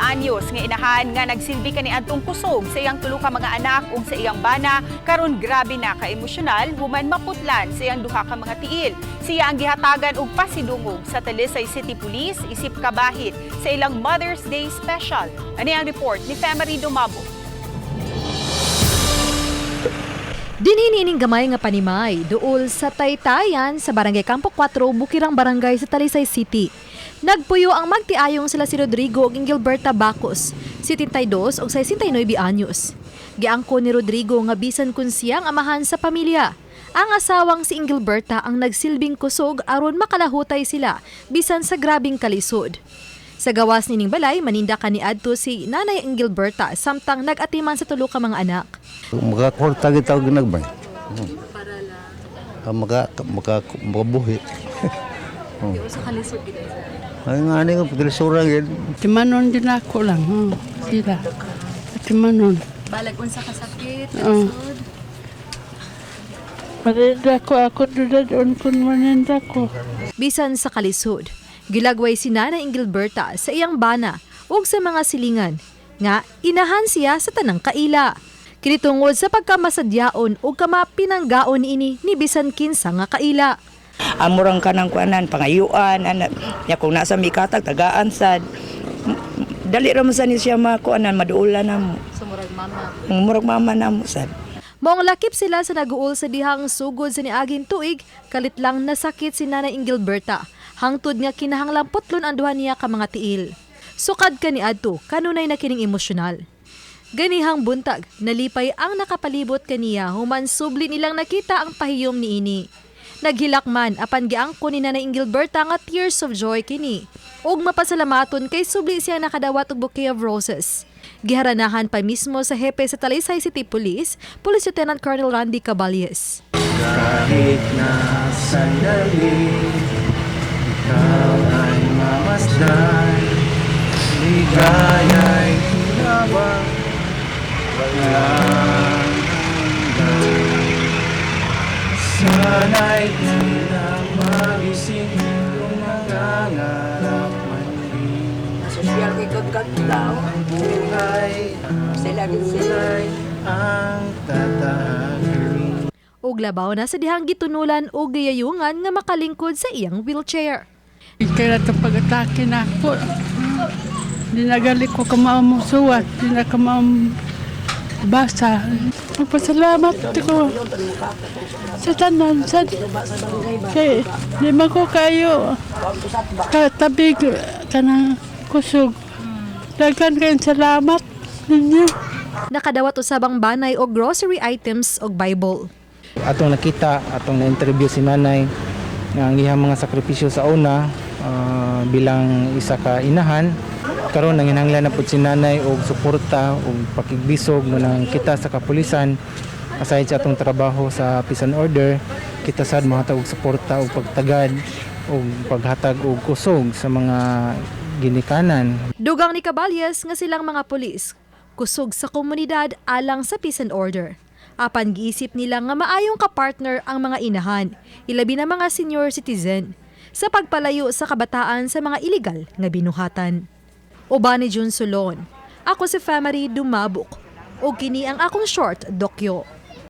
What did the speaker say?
anyos nga inahan nga nagsilbi kaniadtong kusog sa iyang tulo ka mga anak ug sa iyang bana, karon grabe na ka-emosyonal human maputlan sa iyang duha ka mga tiil. Siya ang gihatagan og pasidungog sa Talisay City Police isip kabahit sa ilang Mother's Day special. Ani ang report ni Femery Dumabo. Dinhi niining gamay nga panimay duol sa Taytayan sa Barangay Campo 4, Bukirang Barangay sa Talisay City. Nagpuyo ang magtiayong sila si Rodrigo ug Gilberta Bacos, 72 ug 69 anyos. Giangko ni Rodrigo nga bisan kun siyang amahan sa pamilya, ang asawang si Ingilberta ang nagsilbing kusog aron makalahutay sila bisan sa grabing kalisod. Sa gawas nining balay, maninda kaniadto si Nanay Ingilberta samtang nag-atiman sa tulo ka mga anak. Makakorta kita og ginagbay. Para lang. Maka maka makabuhi. Sa kalisod gid. Ay nga ni ko paglisura gid. Timanon din ako lang. Sila. Timanon. Balag unsa ka sakit, Oo. Maninda ko ako doon kung maninda ko. Bisan sa kalisod, gilagway si Nana Ingilberta sa iyang bana ug sa mga silingan nga inahan siya sa tanang kaila. Kini tungod sa pagkamasadyaon ug kamapinanggaon niini ni bisan kinsa nga kaila. Amurang kanang kuanan pangayuan ana nya kung nasa mikatag tagaan sad dali ra man sa ni siya makuanan maduolan namo. So murag mama. Murag mama namo sad. Maong lakip sila sa naguol sa dihang sugod sa niaging tuig, kalit lang nasakit si Nanay Ingilberta. Hangtod nga kinahanglang putlon ang duha niya ka mga tiil. Sukad kaniadto, kanunay na kining emosyonal. Ganihang buntag, nalipay ang nakapalibot kaniya human subli nilang nakita ang pahiyom niini. Naghilak man apan giangko ni Nanay Ingilberta nga tears of joy kini. Ug mapasalamaton kay subli siya nakadawat og bouquet of roses. Giharanahan pa mismo sa hepe sa Talisay City Police, Police Lieutenant Colonel Randy Caballes. Kahit na sandali, ikaw ay mamasdan. Ligaya'y hinabang walang hanggan. Sana'y di na magising kung nangangarap man din. Sosyal ko ikot tao. Ang buhay, Sila ang gid sila. buhay ang tatahakin. Ug labaw na sa dihang gitunulan og giyayungan nga makalingkod sa iyang wheelchair. Kaya ito pag-atake na ako. Di nagali ko kamaamusuwat. Di na basa. Magpasalamat ko sa tanan. Sa, kay, di man ko kayo katabig kanang kusog. Daghan kayong salamat ninyo. Nakadawat usabang banay og grocery items og Bible. Atong nakita, atong na-interview si nanay nga ang iyang mga sakripisyo sa una bilang isa ka inahan, karon nanginahanglan na pud si nanay og suporta og pakigbisog mo nang kita sa kapulisan, aside sa atong trabaho sa peace and order, kita sad mohatag og suporta og pagtagad og paghatag og kusog sa mga ginikanan. Dugang ni Caballes nga silang mga pulis, kusog sa komunidad alang sa peace and order. Apan giisip nila nga maayong kapartner ang mga inahan, ilabi na mga senior citizen, sa pagpalayo sa kabataan sa mga iligal nga binuhatan. Uban ni Jun Solon, ako si Famary Dumabok, o kini ang akong short dokyo.